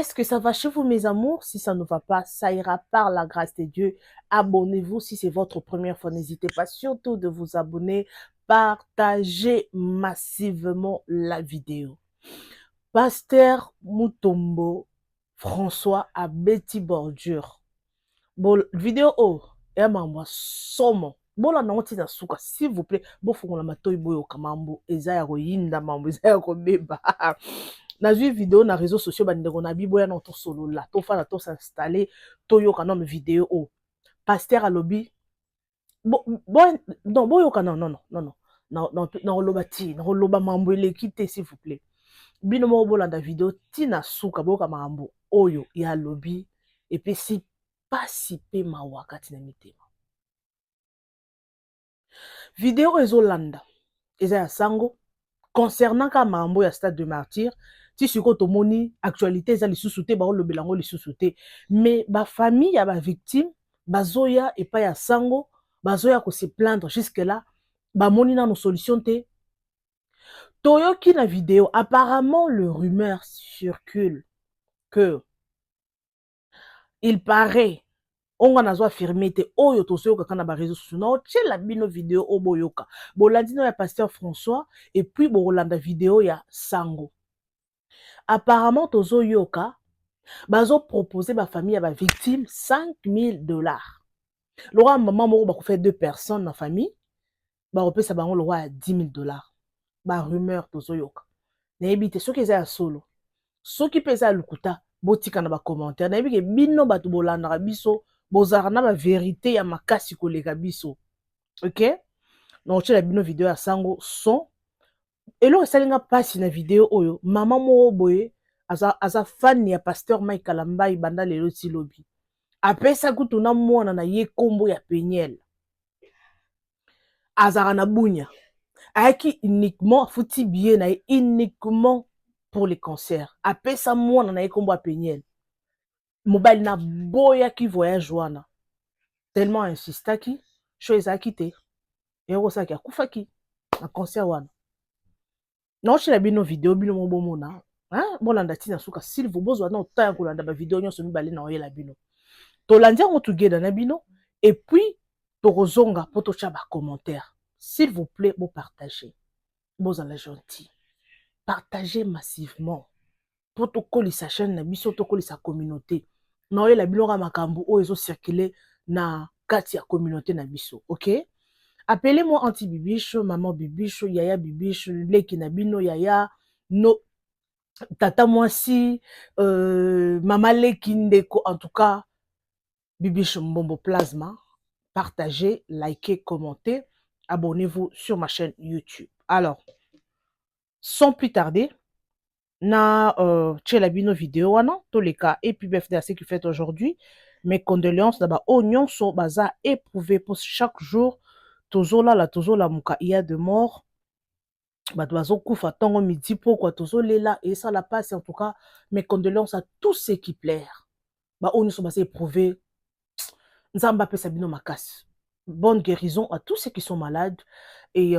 Est-ce que ça va chez vous, mes amours? Si ça ne va pas, ça ira par la grâce de Dieu. Abonnez-vous si c'est votre première fois. N'hésitez pas surtout de vous abonner. Partagez massivement la vidéo. Pasteur Mutombo François abeti bordure. Bon, vidéo oh, ya mambo somo. Bolanda yango ntina suka, s'il vous plaît. Bofongola matoi, boyoka mambo eza ya koyinda, mambo eza ya kobeba. Nazwi video na réseaux sociaux, bandeko na biboya na tosolola, tofanda, tos'installer, toyoka nano video oyo. Pasteur alobi bo, bo, non, boyoka. Non, non, non, non, nakoloba ti nakoloba mambo eleki te. S'il vous plaît, bino moko bolanda video ntina suka, boyoka makambo oyo ya alobi. Epesi pasi mpe mawa kati na mitema. Video oyo ezolanda eza ya sango concernant kaka makambo ya Stade de Martyr. Ti sikoyo tomoni actualité eza lisusu te, baolobela yango lisusu te, mais bafamille ya bavictime bazoya epai ya sango, bazoya kose plaindre. Jusque là bamoni nano solution te. Toyoki na video, apparemment le rumeur circule que il paraît, onga nazo affirme te, oyo tozoyokaka na baréseaux sociaux. Na otiela bino video oyo, boyoka. Bolandi no ya pasteur François et puis bokolanda video ya sango. Apparemment tozoyoka bazopropose bafamille ya bavictime 5000 $. Lokwa mama moko bakufa, deux personnes na famille, bakopesa bango lokwa ya 10 000 $. Barumeur tozoyoka, nayebi te soki eza ya solo, soki mpe eza ya lokuta. Botika na bacommentaire. Nayebi ke bino bato bolandaka biso bozalaka na bavérité ya makasi koleka biso. Ok, na otiela bino video ya sango son. Eloko esalinga mpasi na video oyo, mama moko boye aza fan ya pasteur Mike Kalambai banda lelo ti lobi. Apesa kutu na mwana na ye nkombo ya Peniel. Azalaka na Bunya, ayaki uniquement, afuti billet na ye uniquement pour les concerts. Apesa mwana na ye nkombo ya Peniel. Mobali na boyaki voyage wana tellement insistaki, show ezalaki te, eyoko osalaki, akufaki na concert wana. Naotiela bino video, bino mo bomona, bolanda ntina suka. S'il vous, bozwa na ota ya kolanda bavideo nyonso mibale na oyela bino. Tolandi yango together na bino et puis tokozonga mpo totya bacommentaire. S'il vous plaît, bopartage, bozala gentil, partagez massivement mpo tokolisa chaîne na biso, tokolisa communauté. Na oyela bino kaka makambo oyo ezocircule na kati ya communauté na biso. Ok, appelez-moi anti Bibiche, maman Bibiche, yaya Bibiche, leki na bino, yaya no, tata mwasi, mama leki, ndeko, en tout cas Bibiche Mbombo Plasma. Partagez, likez, commentez, abonnez-vous sur ma chaîne YouTube. Alors, sans plus tarder, na tiela bino video wana, toleka. Et puis bfd à ce qui fait aujourd'hui, mes condoléances na baoyo nyonso baza éprouvé, po chaque jour tozolala, tozolamuka, il y a de morts, bato bazokufa ntongo, midi, pokwa, tozolela, esala mpasi. En tout cas, mes condoléances à tous ceux qui pleurent, baoyo nyonso baza éprouvé. Nzambe apesa bino makasi. Bonne guérison à tous ceux qui sont malades et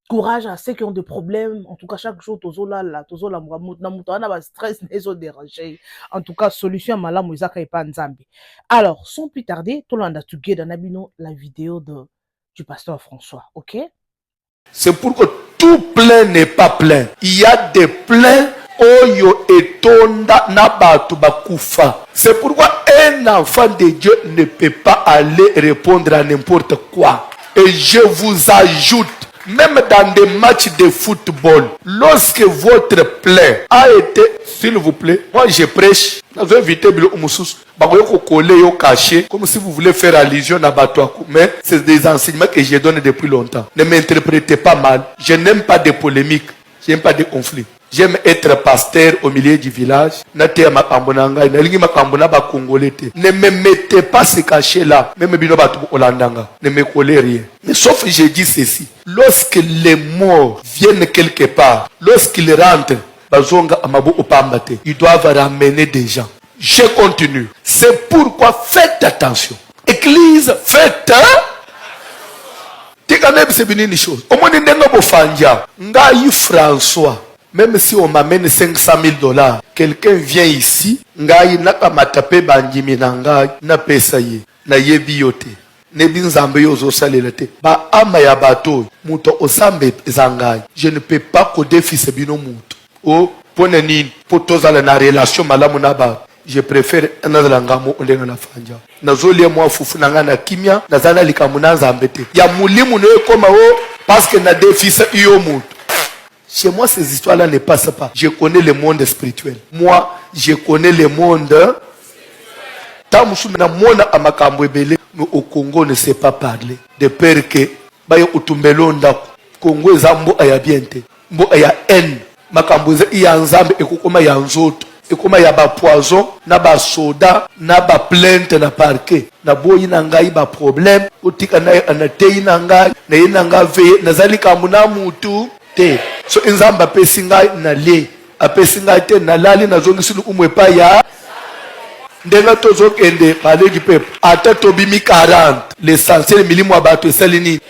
courage à ceux qui ont des problèmes. En tout cas, chaque jour tozolala, tozolamuka, na moto wana bastress na ezodérange. En tout cas, solution ya malamu ezaka epa Nzambe. Alors, sans plus tarder, tolanda together na bino la vidéo de du pasteur François. Ok. C'est pourquoi tout plein n'est pas plein. Il y a des pleins oyo etonda na bato bakufa. C'est pourquoi un enfant de Dieu ne peut pas aller répondre à n'importe quoi. Et je vous ajoute, même dans des matchs de football, lorsque votre plein a été, s'il vous plaît, moi je prêche, nazo éviter biloko mosusu, bakoki kocoller yo cachet, comme si vous voulez faire allusion na bato aku, mais c'est des enseignements que je donne depuis longtemps. Ne m'interprétez pas mal. Je n'aime pas de polémiques, je n'aime pas de conflits. J'aime être pasteur au milieu du village. Nateya makambo na ngai, nalingi makambo na bakongole te. Ne me mettez pas ce cachet là. Même bino bato olandanga. Ne me collez rien. Mais sauf je dis ceci. Lorsque les morts viennent quelque part, lorsqu'ils rentrent, bazonga maboko pamba te. Ils doivent ramener des gens. Je continue. C'est pourquoi faites attention. Église, faites, hein? Tika nayebisa bino une chose. Omoni ndenge bofanja ngai François. Meme si on m'amène 500 000 dollars, quelqu'un vient ici, ngai nakamata pe bandimi na ngai napesa ye. Nayebi yo te. Nebi Nzambe yo ozosalela te. Ba ama ya bato oyo, moto akosamba eza ngai. Je ne peux pas kodefisa bino moto. O, mpo na nini? Mpo tozala na relation malamu na bato. Je prefere nazala ngai moko ndenge nafandi awa. Nazolia mwa fufu na ngai na kimia, naza na likambo na Nzambe te. Ya molimo no ekoma o parce que nadefisa yo moto. Chez moi ces histoires là ne passent pas. Je connais le monde spirituel. Moi, je connais le monde. Tango mosusu namona makambo ebele, mais au Congo ne sait pas parler de peur que baye kotumbela yo ndako. Congo eza mboka ya bien te, mboka ya haine. Makambo eza ya Nzambe ekokoma ya nzoto, ekoma ya ba poison na ba soda na ba plainte na parquet. Naboyi na ngai ba problème, otika na nateyi na ngai, naye na ngai veye, naza likambo na mutu te. Soki Nzambe apesi ngai nalie, apesi ngai te nalali, nazongisi lokumu epai ya ndenge tozokende palais du peuple, ata tobimi 40, l'essentiel milimo ya bato esali nini?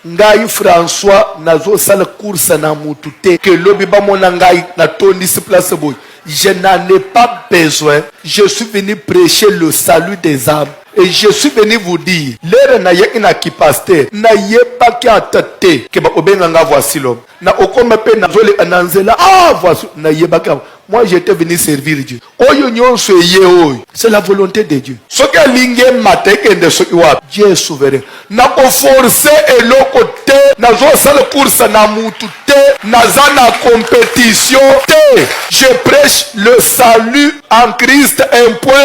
Ngai François nazosala course na mutu te ke lobi bamona ngai natondisi place boye. Je n'en ai pas besoin. Je suis venu prêcher le salut des âmes. Et je suis venu vous dire, l'heure nayaki na kipasteur, nayebaki ata te ke bakobenga nga voici l'homme. Na okoma pe nazoleka na nzela, ah voici, nayebaki yango. Moi j'étais venu servir Dieu. Oyo nyonso eye oyo, c'est la volonté de Dieu. Soki alingi emata ekende soki wapi, Dieu est souverain. Nakoforce eloko te, nazosala course na mutu te, naza na competition te. Je prêche le salut en Christ, un point,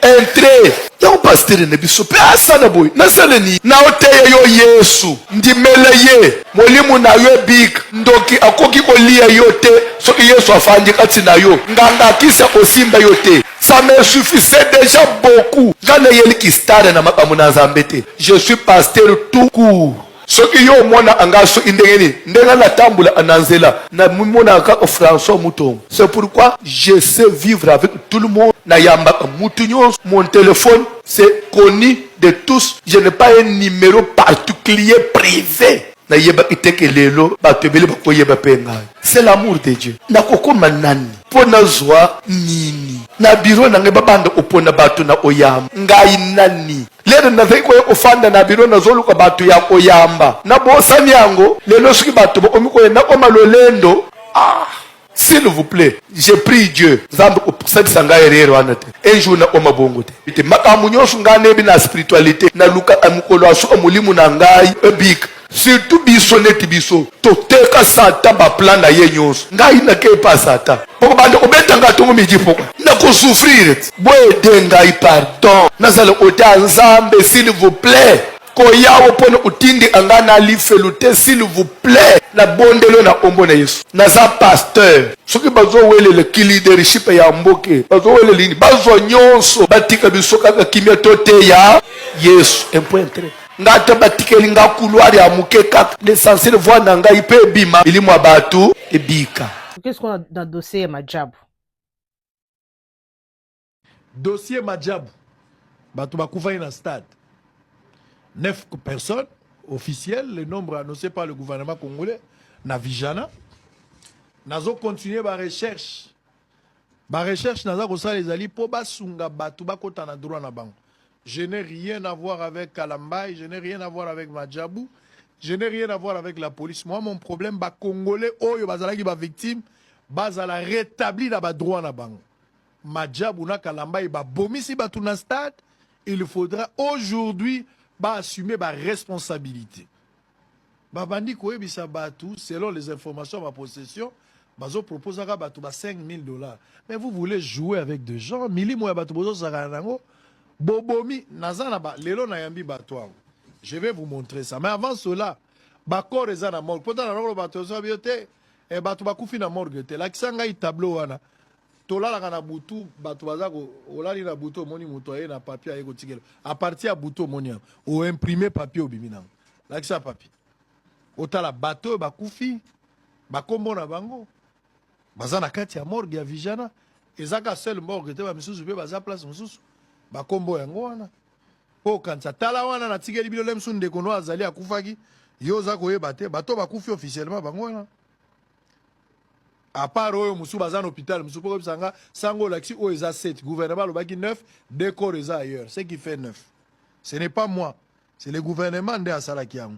un trait. Yango pasteur na biso pe asala boye, nasala nini? Naoteya yo Yesu, ndimela ye, molimo na yo ebika. Ndoki akoki kolia yo te soki Yesu afandi kati na yo. Nganga akisi akosimba yo te. Ça me suffisait dejà beaucoup. Nga nayeli ki star na makambo na Nzambe te. Je suis pasteur tout court. Soki yo omona nga soki ndenge nini, ndenge natambola na nzela, namimonaka kaka François Mutombo. C'est pourquoi je sais vivre avec tout le monde. Nayambaka mutu nyonso. Mon téléphone c'est connu de tous. Je n'ai pas un numéro particulier privé. Nayebaki te ke lelo bato ebele bakoyeba mpe ngai. C'est l'amour de Dieu. Nakokoma nani mpo nazwa nini na biro na ngai babanda kopona bato na koyamba ngai nani? Lelo nazali koya kofanda na biro, nazoluka bato ya koyamba, nabosani yango. Lelo soki bato bakomi koya, nakoma lolendo. Ah! S'il vous plaît, je prie Dieu, Nzambe kosalisa ngai erreur wana te. Un jour nakoma bongo te. Te makambo nyonso ngai nayebi na spiritualité, nalukaka mokolo ya suka molimo na ngai ebika. Surtout biso neti biso toteka Satan ba plan na ye nyonso. Ngai nakei pa Satan. Bokobanda kobeta ngai tongo midi pokwa. Nakosouffrir. Boede ngai pardon. Nazala kote ya Nzambe s'il vous plaît. Koya o pona kotindika ngai na lifelu te s'il vous plaît. Na bondelo na kombo na Yesu. Naza pasteur. Soki bazowelela ki leadership ya mboke, bazowelela nini? Bazwa nyonso, batika biso kaka kimia toteya Yesu. Un point très. Nga ata batikeli nga couloir ya moke kaka, l'essentiel voix na ngai pe ebima, milimo ya bato ebika. Qu'est-ce qu'on a dans dossier ya Majabu? Dossier Majabu, bato bakufaki na stade. 9 personnes officielles, le nombre annoncé par le gouvernement congolais na Vijana. Nazo continuer ba recherche. Ba recherche naza kosala ezali po basunga bato bakota na droit na bango. Je n'ai rien à voir avec Kalambay, je n'ai rien à voir avec Majabu, je n'ai rien à voir avec la police. Moi mon problème ba congolais oyo bazalaki ba victime bazala rétabli na ba droit na bango. Majabu na Kalambay babomisi bato na stade, il faudra aujourd'hui ba assumer ba responsabilité. Babandi koyebisa bato selon les informations ma possession bazo proposaka bato ba 5000 dollars. Mais vous voulez jouer avec des gens, milimo ya bato bozosakana nango, bobomi naza na ba lelo nayambi bato awa. Je vais vous montrer ça. Mais avant cela, ba corps eza na morgue. Pota na lokolo bato ozo bio te, eh, bato bakufi na morgue te. Lakisa ngai tableau wana. Tolalaka na butu, bato baza ko olali na butu omoni moto aye na papier aye kotikela. A partir ya butu omoni yango. O imprimer papier obimi nango. Lakisa papier. Otala bato oyo bakufi, bakombo na bango. Baza na kati ya morgue ya Vijana. Eza ka seul morgue te, ba misusu pe baza place mosusu. Bakombo yango wana. Po okanisa tala wana natikeli bino lemsu ndeko no azali akufaki, yo oza koyeba te, bato bakufi officiellement bango wana. À part oyo mosusu baza na hôpital mosusu, mpo koyebisa nga sango olakisi oyo eza 7, gouvernement alobaki 9, deux corps eza ailleurs, ce qui fait 9. Ce n'est pas moi, c'est le gouvernement nde asalaki yango.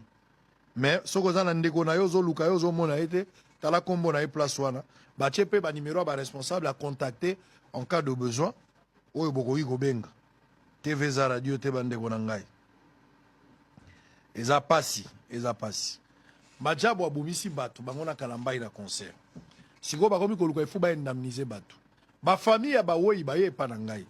Mais soki oza na ndeko na yo, ozoluka ye, ozomona ye te, tala nkombo na ye place wana batie mpe banimero ya baresponsable à contacter en cas de besoin oyo bokoki kobenga. TV eza radio te, bandeko na ngai. Eza pasi, eza pasi. Majabu abomisi bato bango na Kalambai na concert. Sikoyo bakomi koluka ifu baindemnize bato, bafamille ya bawei baye epa na ngai.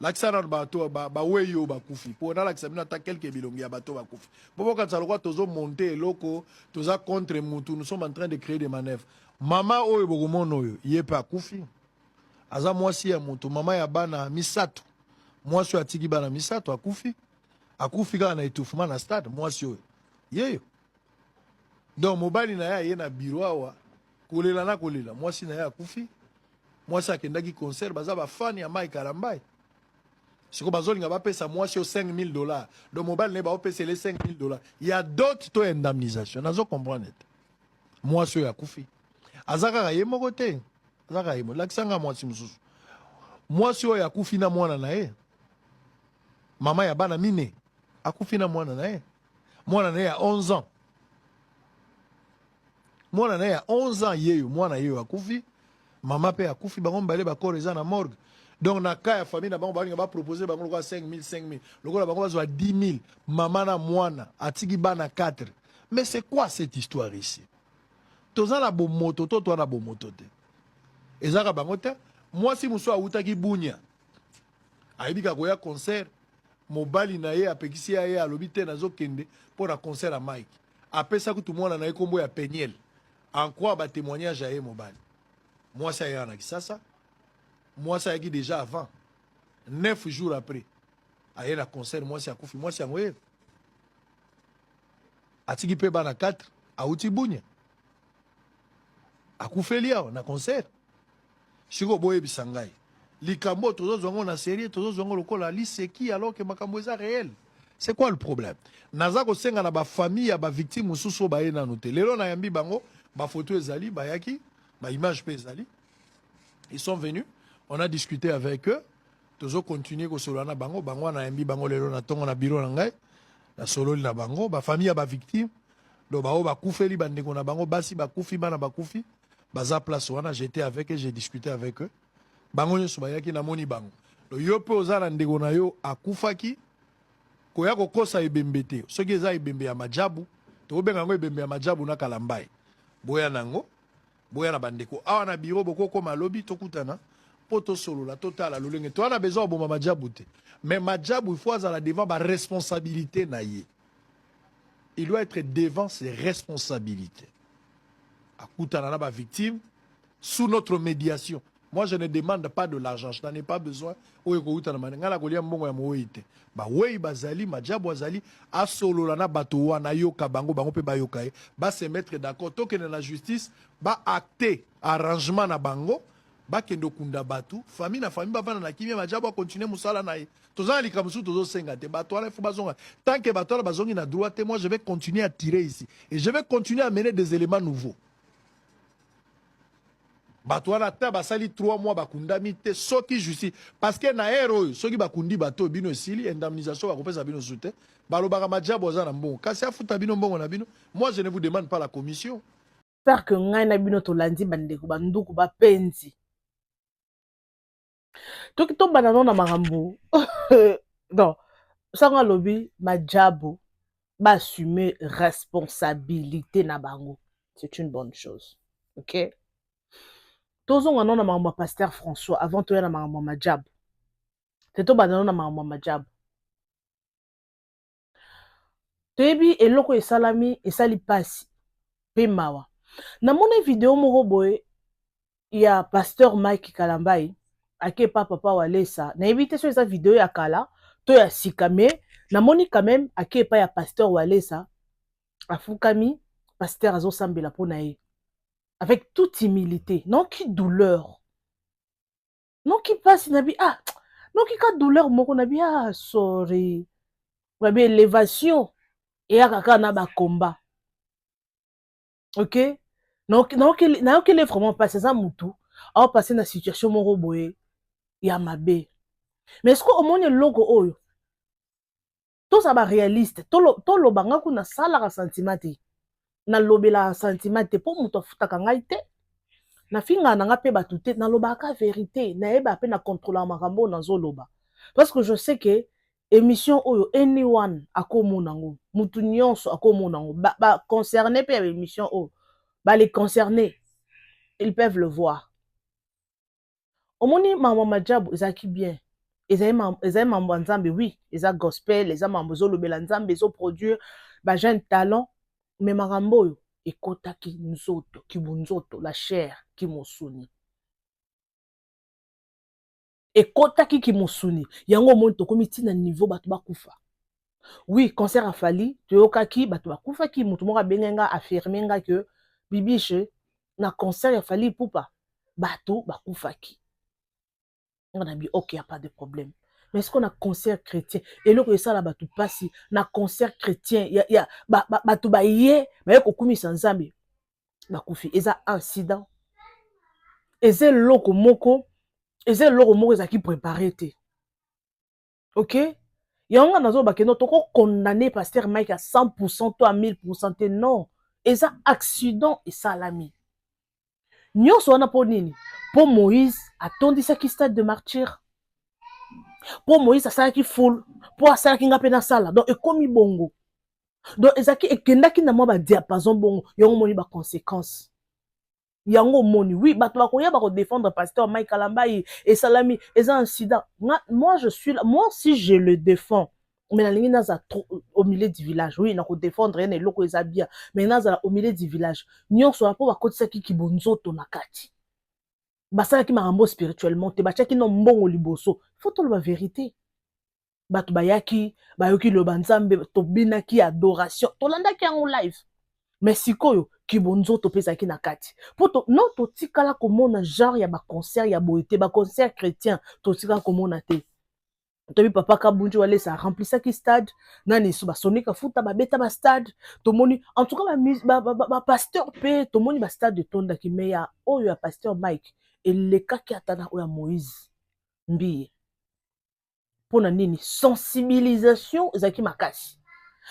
Lakisa nano bato bawei oyo bakufi, mpo nalakisa bino ata quelque bilongi ya bato bakufi, mpo bokanisa lokwa tozomonte eloko, toza contre mutu. Nous sommes en train de créer des manœuvres. Mama oyo bokomona oyo, ye mpe akufi, aza mwasi ya moto, mama ya bana misato. Mwasi oyo atiki bana misato, akufi, akufi kaka na étouffement na stade. Mwasi oyo yeyo. Donc mobali na ye aye na biro awa kolela na kolela, mwasi na ye akufi. Mwasi akendaki concert, baza bafani ya Mike Kalambai. Sikoyo bazolinga bapesa mwasi oyo 5000 $. Donc mobali na ye baopesele 5000 $ ya dot to indemnisation. Nazo comprendre te. Mwasi oyo akufi aza kaka ye moko te, aza kaka ye moko. Lakisanga mwasi mosusu. Mwasi oyo akufi na mwana na ye, mama ya bana mine, akufi na mwana na ye, mwana na ye ya 11 ans, mwana na ye ya 11 ans yeyo. Mwana yeyo akufi, mama mpe akufi, bango mibale bacorps eza na morgue. Donc na cas ya famille na bango, balinga bapropose bango lokola 5000 5000, lokola bango bazwa 10 000, mama na mwana, atiki bana 4. Mais c'est quoi cette histoire ici? Toza na bomoto to toa na bomoto te? Ezaka bango te. Mwasi mosusu awutaki Bunya, ayebi kaka koya concert. Mobali na ye apekisi ye, ye alobi te, nazokende mpo na concert ya Mike. Apesa kutu mwana na ye nkombo ya Peniel, en croire batémoignage ya ye mobali. Mwasi ayaka na Kisasa, mwasi ayaki déjà avant, 9 jours après aye na concert, mwasi akufi. Mwasi yango ye atiki mpe bana 4, awuti Bunya, akufeli awa na concert. Sikoyo boyebisa ngai, likambo oyo tozozwa yango na série, tozozwa yango lokola liseki, alors que makambo eza réel. C'est quoi le problème? Naza kosenga na bafamille ya bavictime mosusu oyo baye nanu te. Lelo nayambi bango, bafoto ezali, bayaki, baimage mpe ezali. Ils sont venus, on a discuté avec eux, tozocontinue kosolola na bango. Bango wana nayambi bango lelo na ntongo na biro na ngai, nasololi na bango, bafamille ya bavictime. Donc baoyo bakufeli bandeko na bango, basi bakufi, bana bakufi, baza place wana. J'étais avec eux, j'ai discuté avec eux, bango nyonso bayaki, namoni bango. Donc yo mpe oza na ndeko na yo akufaki, koya kokosa ebembe te. Soki eza ebembe ya majabu, tokobenga yango ebembe ya majabu na Kalambai. Boya nango, boya na bandeko awa na biro, bokokoma lobi, tokutana mpo tosolola, totala lolenge. Toza na besoin koboma majabu te, mais majabu, il faut azala devant baresponsabilité na ye. Il doit être devant ses responsabilités, akutana na bavictime sous notre médiation. Moi, je ne demande pas de l'argent, je n'en ai pas besoin. Oyo ekouta na mane ngai na kolia mbongo ya mowei te. Bawei bazali, majabu azali, asolola na bato wana, ayoka bango, bango mpe bayoka ye, base mettre d'accord, tokende na justice, baacte arrangement na bango, bakende okunda bato, famille na famille bavanda na kimia, majabu akontinue mosala na ye. Toza na likambo mosusu tozosenga te. Bato wana ifo bazonga. Tant que bato wana bazongi na droit te, moi, je vais continuer à tirer ici et je vais continuer à mener des éléments nouveaux. Bato wana, ata basali 3 mois bakundami te, soki justice, parce que na ere oyo, soki bakundi bato oyo, bino esili, indemnisation bakopesa bino su te. Balobaka majabu aza na mbongo, kasi afuta bino mbongo na bino. Moi, je ne vous demande pas la commission. J'espère que ngai na bino tolandi, bandeko, banduku bapenzi. Toki tobanda no na makambo. Non, sango alobi majabu baassume responsabilité na bango, c'est une bonne chose. Ok, tozonga no na makambo ya pasteur François avant toya na makambo ya majabu te. Tobanda no na makambo ya majabu. Toyebi eloko esalami, esali mpasi mpe mawa. Namoni video moko boye ya pasteur Mike Kalambai ake pa papa Walesa. Nayebi te so eza video ya kala to ya sika, mais namoni quand même ake epai ya pasteur Walesa, afukami, pasteur azosambela mpo na ye avec toute humilité. Noki douleur, noki mpasi nabi, ah, noki ka douleur moko nabi, ah, sorry, babi élévation eyaka kaka na bakomba. Ok. Nayokeli vraiment mpasi. Aza motu aopase na situation moko boye ya mabe. Mais ce que omoni, eloko oyo, tozala baréaliste, toloba. Nga kuna nasalaka sentiment te, nalobelaka sentiment te, mpo moto afutaka ngai te, nafingaka na nga mpe bato te, nalobaka vérité. Nayeba mpe na contrôlaka makambo oyo nazoloba, parce que je sais que émission oyo, anyone akomona yango, mutu nyonso akomona yango. Baconcerné mpe ya baémission oyo, bale concerné, ils peuvent le voir. Omoni, makambo majabu ezalaki bien, ezali mambo ya Nzambe. Oui, eza gospel, eza mambo ezolobela Nzambe, ezoproduire bajeune talent. Mais makambo oyo ekotaki nzoto, kibunzoto, la chair, kimosuni, ekotaki kimosuni. Yango omoni tokomi ntina niveau bato bakufa. Oui, concert afali, toyokaki bato bakufaki. Moto moko abenge nga, affirme nga ke Bibiche, na concert ya Fally Ipupa, bato bakufaki. Nga na bi ok, y a pas de problème. Mais est-ce qu'on a concert chrétien, eloko esala bato mpasi na concert chrétien ya bato baye, baye kokumisa Nzambe, bakufi? Eza incident, eza eloko moko, eza eloko moko ezalaki préparé te. Ok, yango nga nazoba kendo tokokondamne pasteur Mike à 100 to à 1000 te. Non, eza accident esalami. Nyonso wana mpo nini? Mpo Moïse atondisaki stade de Martyr, mpo Moïse asalaki foule, mpo asalaki, nga mpe nasala. Donc ekomi bongo. Donc ezalaki, ekendaki na mwa badiapason bongo. Yango omoni baconséquence, yango omoni. Oui, bato bakoya, bakodéfendre pasteur Mike Kalambai. Esalami, eza incident. Moi je suis là, moi si je le défends, mais nalingi naza trop au milieu du village. Oui, nakodéfendre ye na eloko eza bien, mais nazala au milieu du village. Nyonso wana mpo bakotisaki kibonzoto na kati, basalaki makambo spirituellement te, batiaki no mbongo liboso. Faut toloba vérité. Bato bayaki, bayoki loba Nzambe, tobinaki adoration, tolandaki yango live. Mais sikoyo kibonzoto mpe ezalaki na kati, mpo non, totikala komona genre ya baconcert ya boye te. Baconcert chrétien totikala komona te. Toyebi papa Kabunji Walesa aremplisaki stade nani so, basonika futa, babeta bastade. Tomoni en tout cas bapasteur mpe, tomoni bastade etondaki. Mais ya oyo ya pasteur Mike elekaki ata na oyo ya Moïse Mbiye. Mpona nini? Sensibilisation ezalaki makasi.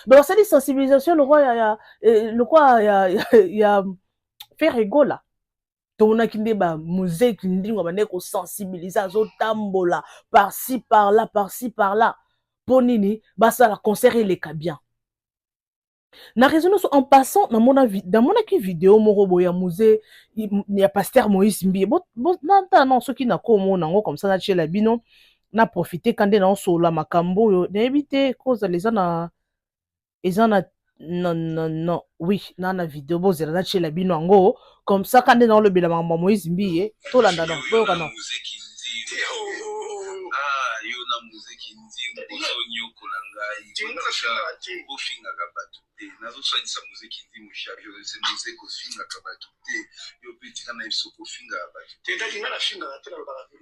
Donc basali sensibilisation lokwa ya ya Ferre Gola. Tomonaki nde bamuzeki ndingo bandeki kosensibilize, azotambola par-ci par-là, par-ci par-là. Mpo nini? Basala concert eleka bien na réseau nyonso. En passant, namonaki video moko boye ya musée ya pasteur Moïse Mbiye. Nata non, soki nakomona yango comme ça, natiela bino. Na profite ka nde naosolola makambo oyo. Nayebi te kozala eza na non, non, non. Oui, na video, bozela, natiela bino yango comme ça. Ka nde naolobela makambo ya Moïse Mbiye, tolanda. Non, boyoka non. Yo na muziki nzimbu ozonyokola ngai, bofingaka bato te. Nazosalisa muziki nzimbu chaque jour. Muziki kofingaka bato te. Yo mpe tika na biso, kofingaka bato te,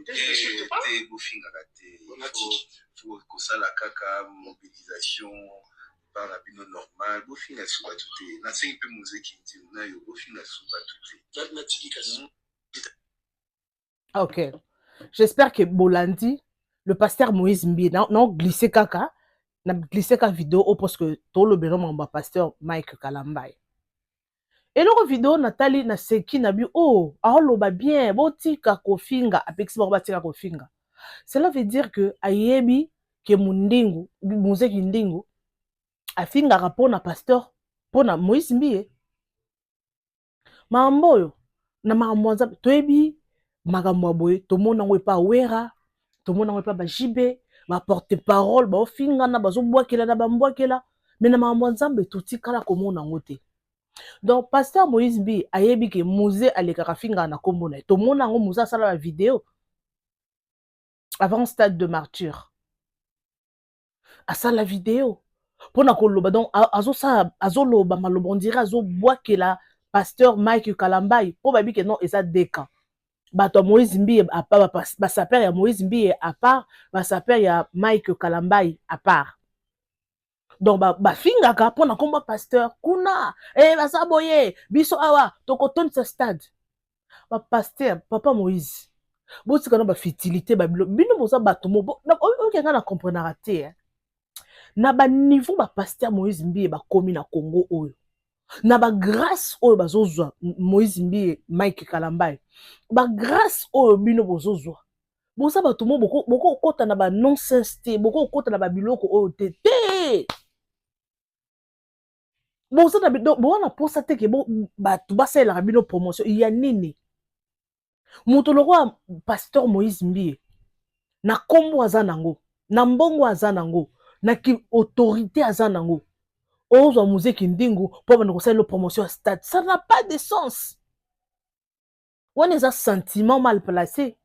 te, bofingaka te. Faut kosala kaka mobilisation par na bino normal, bofinga su bato te. Nasengi mpe muziki nzimbu na yo, bofinga su bato te. Ok, j'espère que bolandi le pasteur Moïse Mbiye. Na glisse kaka, na glisse ka video oyo parce que tolobela makambo ya pasteur Mike Kalambai. Eloko video natali, naseki na bi oh, aoloba bien, botika kofinga, apekisi bango batika kofinga. Cela veut dire que ayebi ke mundingu, muzeki ndingu afingaka mpona pasteur, mpona Moïse Mbiye. Makambo oyo na makambo ya Nzambe, toyebi makambo ya boye. Tomona yango epa Wera, tomona yango epa bajibe, baporte parole baofingana, bazobwakela na bambwakela. Mais na makambo ya Nzambe, totikala komona yango te. Donc pasteur Moïse Mbiye ayebi ke Muze alekaka, fingaka na nkombo na ye. Tomona yango, Muze asala bavideo avant stade de Martyr, asala video mpona koloba. Donc azosala, azoloba maloba, on dirait azobwakela pasteur Mike Kalambai, mpo bayebi ke non, eza deka bato ya Moïse Mbiye, basaper ya Moïse Mbiye à part, basaper ya Mike Kalambai à part. Donc bafingaka ba mpo na nkombo pasteur kuna e baza boye, biso awa tokotondisa stade. Bapasteur, papa Moïse, botika na bafutilité babilo. Bino boza bato mo oyoki nga na comprenaka te, eh. Na baniveau bapasteur Moïse Mbiye bakomi na Congo oyo, na bagrâce oyo bazozwa, Moïse Mbiye, Mike Kalambai, bagrâce oyo bino bozozwa, boza bato mo bokokɔta na banonsense te, bokokɔta na babiloko oyo te te. Boza na boza na posa te ke bato basalelaka bino promotion ya nini. Moto lokola pasteur Moïse Mbiye, na nkombo aza nango, na mbongo aza nango, na ki autorité aza nango, ozwa muzeki ndingu mpo banda kosalela promotion ya stade, ça n'a pas de sens. Wana eza sentiment mal placé,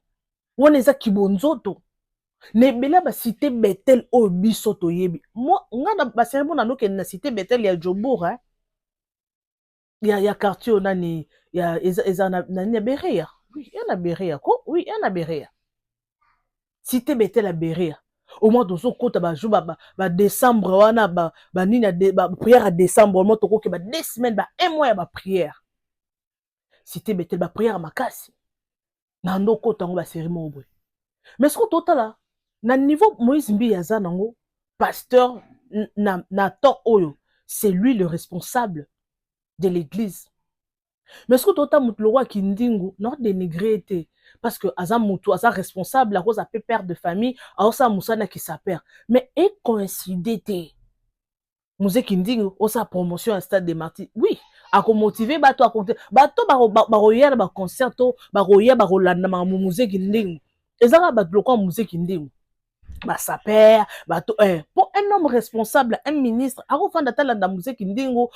wana eza kibonzoto. Na ebele ya bacité Betel oyo biso toyebi, nga na baseremo nanokende na cité Betel ya Jobour, eh? Ya quartier oyo nani ya eza na nani ya Berea, oui, ya na Berea ko, oui, ya na Berea, cité Betel ya Berea. Au moins tozokota bajour badécembre wana, banini, baprière ya décembre, au moins tokoki ba 2 semaines, ba un mois ya baprière. Cité Betel, baprière makasi na ndo okota yango, basérie moko boye. Mais soki totala na niveau Moïse Mbiye aza nango, pasteur na temps oyo, c'est lui le responsable de l'église. Mais soki tota motu lokola Kindingu, na dénigre te, parce que aza motu aza responsable, akoza mpe père de famille, aosala mosala na kisapere, mais ecoïncide te. Mzee Kindingu osala promotion ya stade de Martyr, oui, akomotive bato, bato bakoya na baconcert to bakoya bakolanda makambo Mzee Kindingu. Eza kaka bato lokola Mzee Kindingu, basaper bato, eh, po un homme responsable, un ministre, akofanda talanda Mzee Kindingu.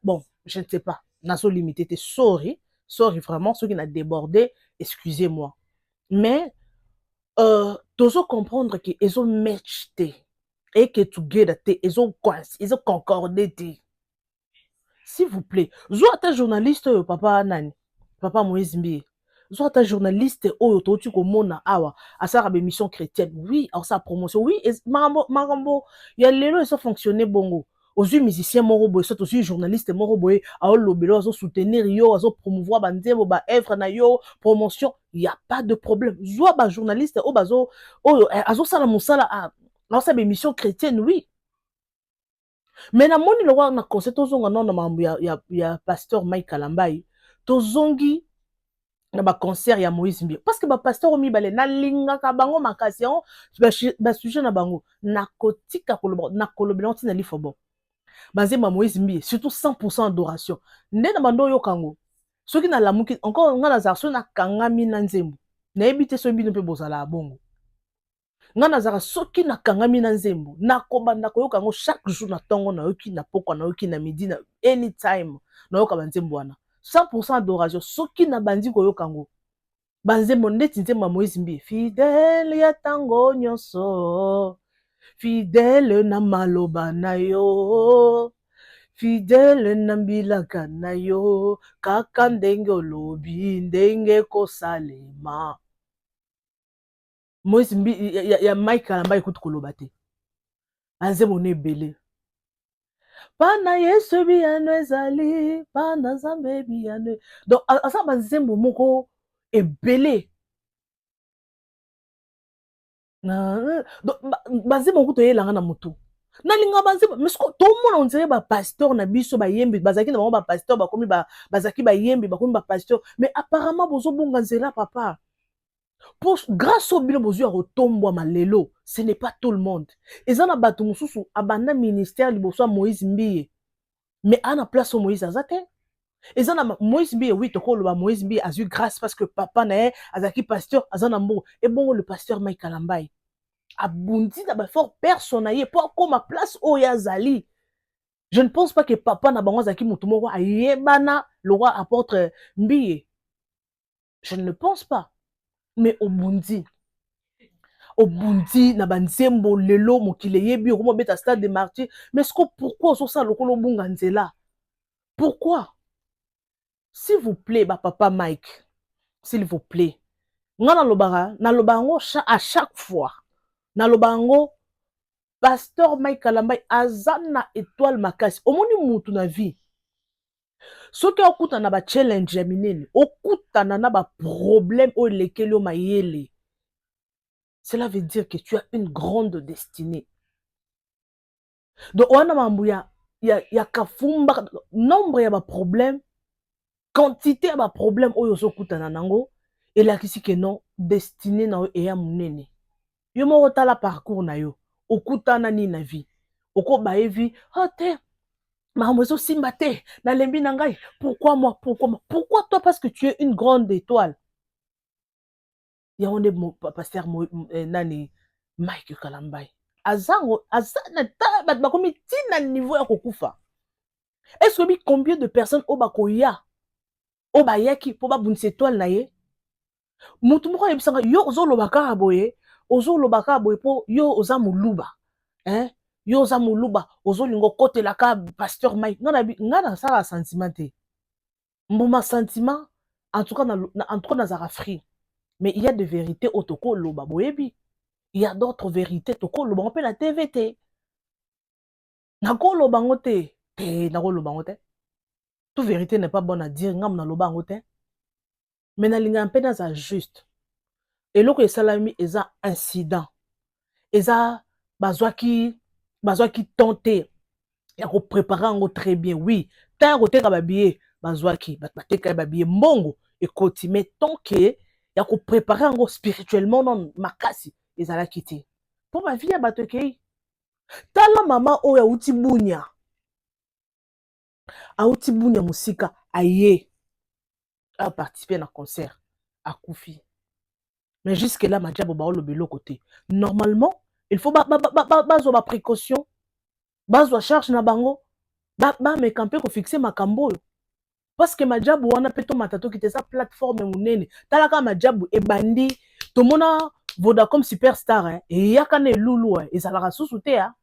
Bon, je ne sais pas, nazolimite te, sorry, sorry vraiment soki na débordé, excusez-moi, mais tozo comprendre ke ezo match te, eke together te, ezoconcorde te. S'il vous plaît, zwa ata journaliste oyo, papa nani, papa Moïse Mbiye, zwa ata journaliste oyo touti komona awa, asalaka baémission chrétienne, oui, aosala promotion, oui. Makambo ya lelo ezofonctionne bongo. Ozwi musicien moko boye, soki ozwi journaliste moko boye, aolobela, azosoutenir yo, azopromouvoir banzembo, baœuvre na yo, promotion, y a pas de problème. Zwa bajournaliste oyo bazo oyo azosala mosala, aosala baémission chrétienne, oui. Mais namoni lokola na conseil, tozonga nano na makambo ya pasteur Mike Kalambai, tozongi na baconcert ya Moïse Mbiye, parce que bapasteur oyo mibale nalingaka bango makasi. Yango basujet na bango nakotika koloba, nakolobela ngo ntina lifobo. Banzembo ya Moïse Mbiye, surtout 100 adoration, nde na bando oyoka yango. Soki nalamuki encore, nga nazala, soki nakangami na nzembo, nayebi te soki bino mpe bozalaka bongo. Nga nazalaka, soki nakangami na nzembo, nakobanda koyoka yango chaque jour. Na ntongo nayoki, na pokwa nayoki, na midi, na anytime nayoka banzembo wana 100 adoration. Soki nabandi koyoka yango, banzembo ndeti nzembo ya Moïse Mbiye, "Fidèle ya ntango nyonso, fidèle na maloba na yo, fidèle na mbilaka na yo, kaka ndenge olobi, ndenge kosalema." Moïse Mbiye ya Mike Kalamba ekuti koloba te, banzembo no ebele. Pana Yesu biyano ezali, pana Nzambe biyano. Donc aza banzembo moko ebele. Donc banzembo moko toyelanga na motu, nalinga banzembo. Mais siko tomona on dirait bapasteur na biso bayembi, bazalaki na bango bapasteur, bakomi, bazalaki bayembi, bakomi bapasteur, mais apparemment bozobonga nzela, papa. Pour grâce oyo bino bozwi ya kotombwama lelo, ce n'est pas tout le monde. Eza na bato mosusu abanda ministère liboso ya Moïse Mbiye, mais ana place oyo Moïse aza te. Eza na Moïse Mbiye, oui, tokoloba Moïse Mbiye azwi grâce parce que papa na ye azalaki pasteur, aza na mbongo. Ebongo le pasteur Mike Kalambai abundi na baeffort perso na ye mpo akóma place oyo azali. Je ne pense pas que papa na bango azalaki motu moko ayebana lokola apôtre Mbiye, je ne pense pas. Mais obundi, obundi na banzembo, lelo mokili eyebi, okoma obeta stade de Martyr. Mais ce que pourquoi ozosala lokola obunga nzela? Pourquoi? S'il vous plaît, bapapa Mike, s'il vous plaît. Nga nalobaka, naloba yango à chaque fois, naloba yango. Pasteur Mike Kalambay aza na étoile makasi. Omoni mutu na vie, soki okutana na bachallenge ya minene, okutana na baproblème oyo elekeli yo mayele, cela veut dire que tu as une grande destinée. Donc wana mambo ya kafumba, nombre ya baproblème, quantité ya baproblème oyo ozokutana nango elakisi ke non, destinée na yo eya monene. Yo moko tala parcours na yo, okutana nini na vie, okobaye vie oh te, makambo ezosimba te, nalembi na ngai, pourquoi moi, pourquoi moi, pourquoi toi? Parce que tu es une grande étoile. Yango nde pasteur nani, Mike Kalambay, azango aza na ta bato bakomi ntina niveau ya kokufa. Est ce oyebi combien de personnes oyo bakoya, oyo bayaki mpo babundisa étoile na ye? Motu moko ayebisanga: yo ozoloba kaka boye, ozoloba kaka boye mpo yo oza moluba, hein? Yo oza moluba, ozolinga okotelaka pasteur Mike. Nga nasala sentiment te, mbuma sentiment. En tout cas, en tout cas nazalaka free, mais il y a des vérités oyo tokoloba. Boyebi, il y a d'autres vérités tokoloba ngo mpe na TV te, nakoloba ngo te te, nakoloba ngo te. Toute vérité n'est pas bonne à dire. Ngambo naloba yango te, mais nalingaka mpe naza juste. Eloko esalami eza incident, eza bazwaki temps te ya kopréparer yango très bien. Oui, temps ya koteka babillet bazwaki, bato bateka babillet, mbongo ekoti, mais tant que ya kopréparer yango spirituellement non, makasi ezalaki te, mpo bavie ya bato ekei. Tala mama oyo awuti Bunia, awuti Bunia mosika, aye aparticipe na concert, akufi. Mais jusque là Madiabo baoloba eloko te. Normalement il faut bazwa baprécaution, bazwa charge na bango, bameka mpe kofixe makambo oyo, parce que Majabu wana mpe tomata tokita, eza plateforme monene. Tala kaka Majabu ebandi, tomona Vodacom Superstar eyaka na elulu, ezalaka susu te. A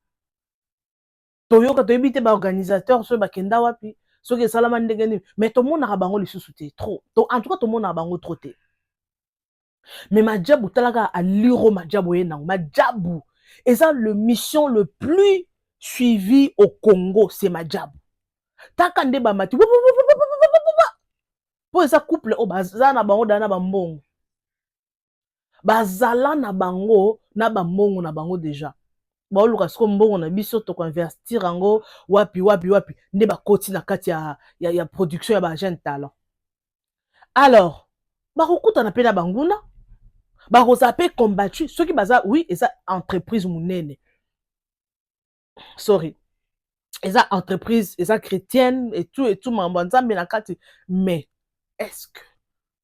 toyoka, toyebi te baorganisateur soki bakenda wapi, soki esalama ndenge nini, mais tomonaka bango lisusu te trop to, en tout cas tomonaka bango trop te. Mais Majabu, talaka aliro Majabu oye nango. Majabu eza le mission le plus suivi au Congo, c'est Majabu. Taka nde bamati mpo eza couple oyo baza na bango daa na bambongo, bazala na bango na bambongo na bango déjà. Baoluka siko mbongo na biso, tokoinvestir yango wapi, wapi, wapi? Nde bakoti na kati ya production ya bajeune talent. Alors bakokutana mpe na banguna, bakozala mpe combattu soki baza. Oui, eza entreprise monene, sorry, eza entreprise, eza chrétienne et tout et tout, makambo ya Nzambe na kati. Mais est ce que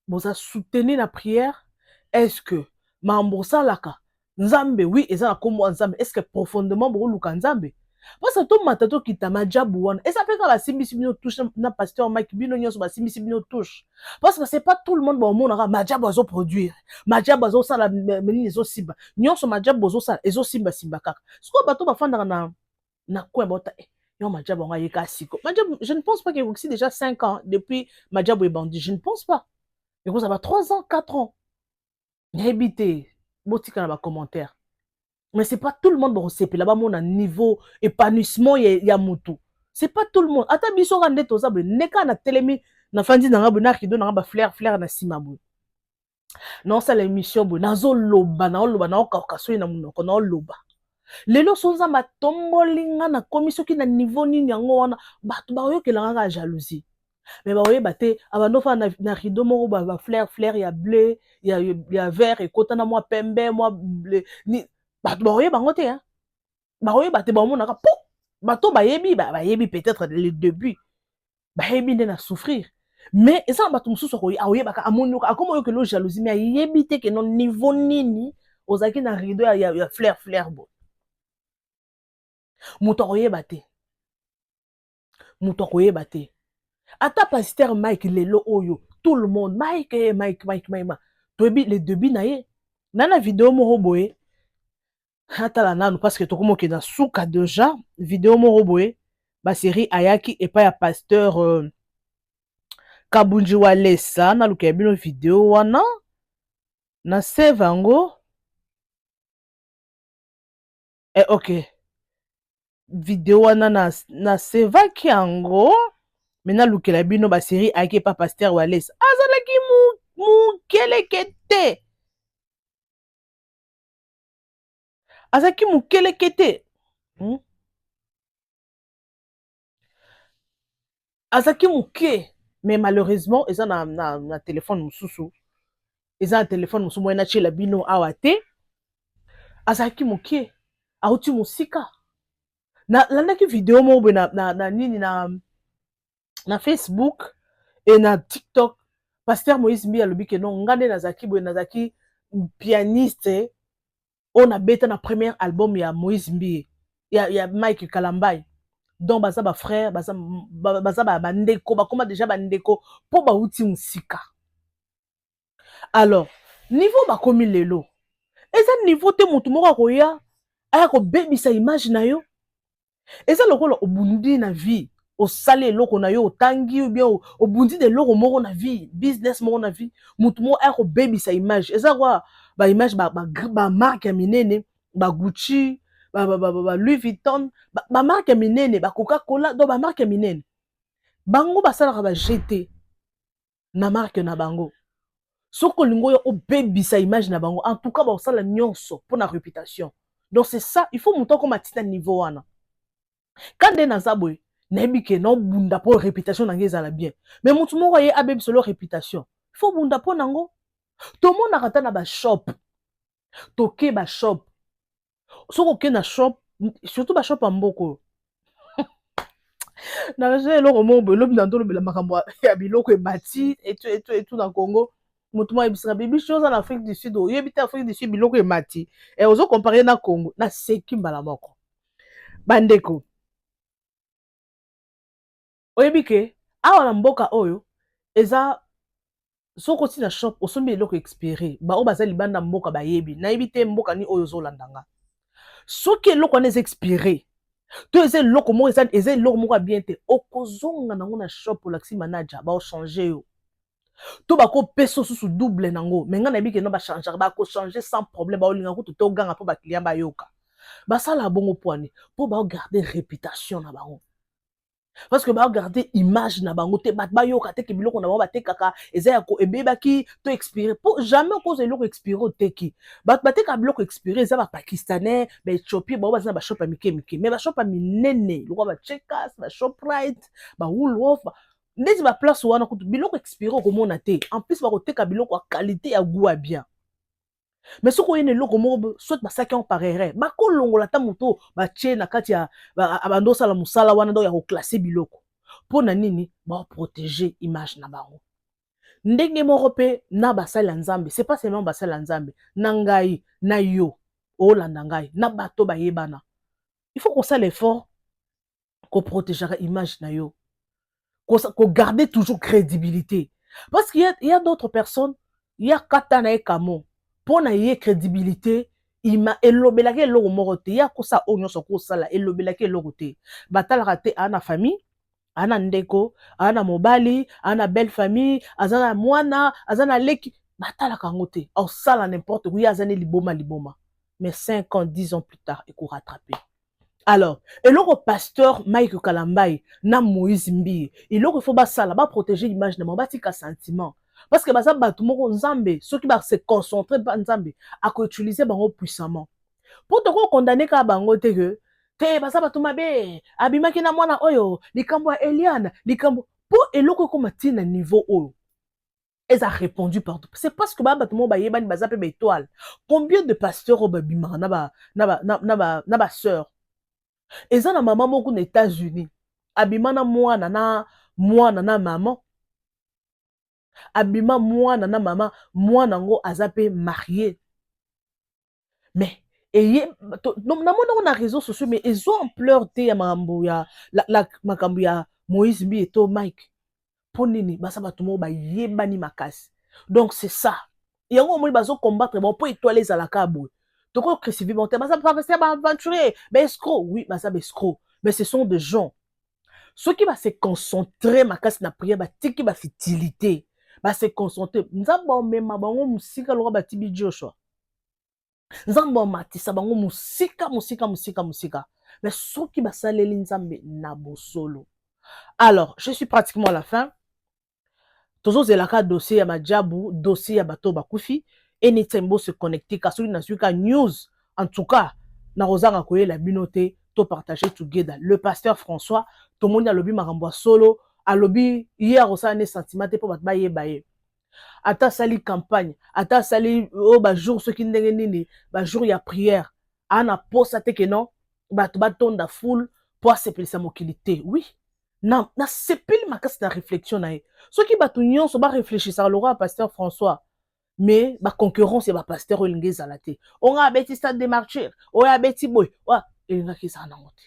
boza soutenir na prière? Est ce que makambo osalaka Nzambe, oui, eza na nkombo ya Nzambe, est ce que profondément bokoluka Nzambe? Parce que tomata tokita, Majabu wana eza mpe kaka basimbisi bino touche na pasteur Mike, bino nyonso basimbisi bino touche, parce que c'est pas tout le monde baomonaka Majabu azoproduire, Majabu azosala nini, ezosimba nyonso, Majabu bozosala ezosimbasimba kaka. Sikoyo bato bafandaka na coin baota eh, yo Majabu yango ayeka siko. Majabu, je ne pense pas qu'ekokisi déjà 5 ans depuis Majabu ebandi, je ne pense pas. Ekozala ba 3 ans, 4 ans, nayebi te, botika na bacommentaire. Mais c'est pas tout le monde bakosepela bamona niveau épanouissement ya mutu. C'est pas tout le monde. Ata biso kaka nde toza boye, nde kaka natelemi, nafandi nanga boye na rideau nanga, bafleur fleur na nsima boye, naosala émission boye, nazoloba, naoloba, naokauka soki na monoko, naoloba. Lelo so Nzambe atomboli nga, nakomi soki na niveau nini, yango wana bato baoyokelanga kaka jalousie, mais baoyeba te abando ofanda na rideau moko, bafleur fleur ya bleu, ya vert, ekota na mwa pembe, mwa bleu. Bato baoyeba yango te, baoyeba te, baomonaka po bato bayebi, bayebi peut-être le début, bayebi nde na souffrir. Mais eza na bato mosusu aoyebaka, amoni, akoma oyokela jalousie, mais ayebi te ke no niveau nini ozalaki na rideau ya fleur fleur boye. Moto akoyeba te, moto akoyeba te. Ata pasteur Mike lelo oyo, tout le monde Mike, Mike, Mike, Mike, toyebi le début na ye. Na video moko boye, atala nanu, parce que tokomi okende na suka déjà. Video moko boye, basérie ayaki epai ya pasteur Kabunji Walesa. Naluka ya bino video wana na save yango. Eh, ok. Video wana na, na sevaki yango me nalukela bino ba serie ayaki epa pasteur Walesa azalaki mukeleke te azalaki mukeleke te hmm? Azalaki moke mais malheureusement eza na, na, na telefone mosusu eza na telefone mosusu moye natiela bino awa te azalaki moke auti mosika nalandaki video moko boye na, na, na nini na, na facebook e na tiktok pasteur moïse mbi alobi ke non nga nde nazalaki boye nazalaki pianiste oyo nabeta na premier album ya Moïse Mbiye ya, ya Mike Kalambay donc baza ba frère baza, baza ba bandeko bakoma deja bandeko mpo bauti mosika alors niveau bakomi lelo eza niveau te motu moko akoya aya kobebisa image na yo Eza lokola obundi na vie, osali eloko na yo, otangi ou bien obundi na eloko moko na vie, business moko na vie, mutu moko aya kobebisa image. Eza kwa ba image ba, ba, ba marque ya minene, ba Gucci, ba, ba, ba, ba, ba Louis Vuitton, ba, ba marque ya minene, ba Coca-Cola, donc ba marque ya minene. Bango basalaka ba GT na marque na bango. Soki olingi oya obebisa image na bango, en tout cas bakosala nyonso mpo na reputation. Donc c'est ça, il faut moto akoma tina niveau wana. Ka nde naza boye, nayebi ke naobunda mpo reputation na ngai ezala bien. Mais moto moko aye abebisa lo reputation, il faut bunda mpo nango. Tomonaka ata na ba shop, toke ba shop, soki oke na shop, surtout ba shop ya mboka oyo naza eloko moko boye lobi na ndolobela makambo ya biloko emati etu etu etu na Congo moto moko ayebisaka bibi soki oza na Afrique du Sud oyebi te Afrique du Sud biloko emati e ozo compare na Congo naseki mbala moko bandeko oyebi ke awa na mboka oyo eza soki okoti na shop osombi eloko expire baoyo baza libanda mboka bayebi nayebi te mboka nini oyo ozolanda nga soki eloko wana eza expire to eza eloko moko eza, eza eloko moko ya bien te okozonga nango na shop olakisi manager baochange yo to bakopesa osusu double nango me ngai nayebi keno bachangeaka bakochange sans problème baolinga kutu te oganga mpo baclient bayoka basala bongo pwani mpo baogarde réputation na bango parce que ba garder image na bango te bato bayoka te ke biloko na bango batekaka eza ya ebebaki to expire po jamais okozwa eloko expire oteki bato batekaka biloko expire eza bapakistanais baethiopie bango baza na bashop ya mike mike mais bashop ya minene lokola bachekas bashoprite bawoolworth ba... ndeti baplace wana kutu biloko expire okomona te en plus bakoteka biloko ya qualité ya gout ya bien mais soki oye na eloko moko soit basalaki yango par erreur bakolongola ata moto batie na kati ya abandi osala mosala wana donc ya koklasse biloko mpo na nini baoprotege image na bango ndenge moko mpe na basali ya nzambe c'est pas seulement basali ya nzambe na ngai na yo olanda ngai na bato bayebana il faut kosala effort koprotegeaka image na yo kogarder toujours crédibilité parce qu'il y a, il y a d'autres personnes ya kata na ye kamo mpo na ye crédibilité ima elobelaki eloko moko te ya kosala oyo nyonso akosala elobelaki eloko te batalaka te aa na famille aa na ndeko aa na mobali aa na belle famille aza na mwana aza na leki batalaka yango te osala n'importe quoi ye aza ne liboma liboma mais 5 ans 10 ans plus tard ekorattrape Alors, eloko pasteur Mike Kalambay na Moïse Mbiye, eloko il faut basala, ba protéger image na bango, batika sentiment. Parce que baza bato moko Nzambe, soki ba se concentrer pa Nzambe, ako utiliser bango puissamment. Po toko condamner ka bango te que te baza bato mabe, abimaki na mwana oyo, likambo ya Eliane, likambo po eloko ekoma ti na niveau oyo. Eza répondu partout. C'est parce que ba bato moko bayebani baza pe ba étoile. Combien de pasteurs oyo babimaka na ba na ba na, na ba na ba sœur? Eza na mama moko na États-Unis abima na mwana na mwana na mama abima mwana na mama mwana ngo aza pe marié mais eye namoni yango na réseaux sociaux mais ezwa ampleur te ya makambo ya la, la, makambo ya Moïse Mbiye to Mike mpo nini baza bato moko bayebani makasi donc c'est ça yango omoni bazo combattre bango mpo étoile ezalaka boye toko crucifie bango te baza baaventurier baescroc oui baza baescroc mais ce sont des gens soki ba se concentrer makasi na prière batiki ba futilité ba se concentrer nzambe omema bango mosika lokola batibi Joshua nzambe amatisa bango mosika mosika mosika mosika Mais soki basaleli Nzambe na bosolo. Alors, je suis pratiquement à la fin. Tozozelaka dossier ya Majabu, dossier ya bato bakufi. Anytime bo se connecter, ka soki nazwi ka news, en tout cas nakozanga koyela bino te, to partager together. Le pasteur François, tomoni alobi makambo ya solo, alobi ye akosala ne sentiment te mpo bato bayeba ye. Ata asali campagne, ata asali oyo bajour soki ndenge nini, bajour ya prière, aa na posa te ke non, bato batonda foule mpo asepelisa mokili te. Oui, nasepeli makasi na réflexion na ye. Soki bato nyonso barefléchisaka lokola pasteur François, mais baconcurrence ya bapasteur oyo elingi ezala te. Onga abeti Stade des Martyrs, oyo abeti boye, elingaki ezala nango te.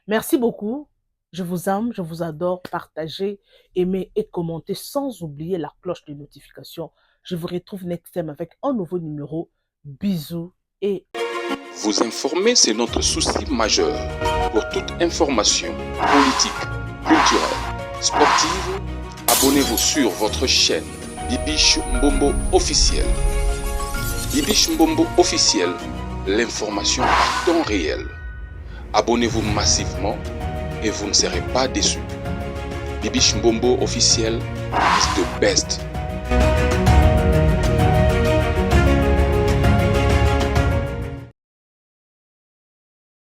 Merci beaucoup. Je vous aime, je vous adore. Partagez, aimez et commentez sans oublier la cloche de notification. Je vous retrouve next time avec un nouveau numéro. Bisous et Vous informer, c'est notre souci majeur. Pour toute information politique, culturelle, sportive, abonnez-vous sur votre chaîne Bibiche Mbombo officiel. Bibiche Mbombo officiel, l'information à temps réel. Abonnez-vous massivement et vous ne serez pas déçus. Bibiche Mbombo officiel is the best.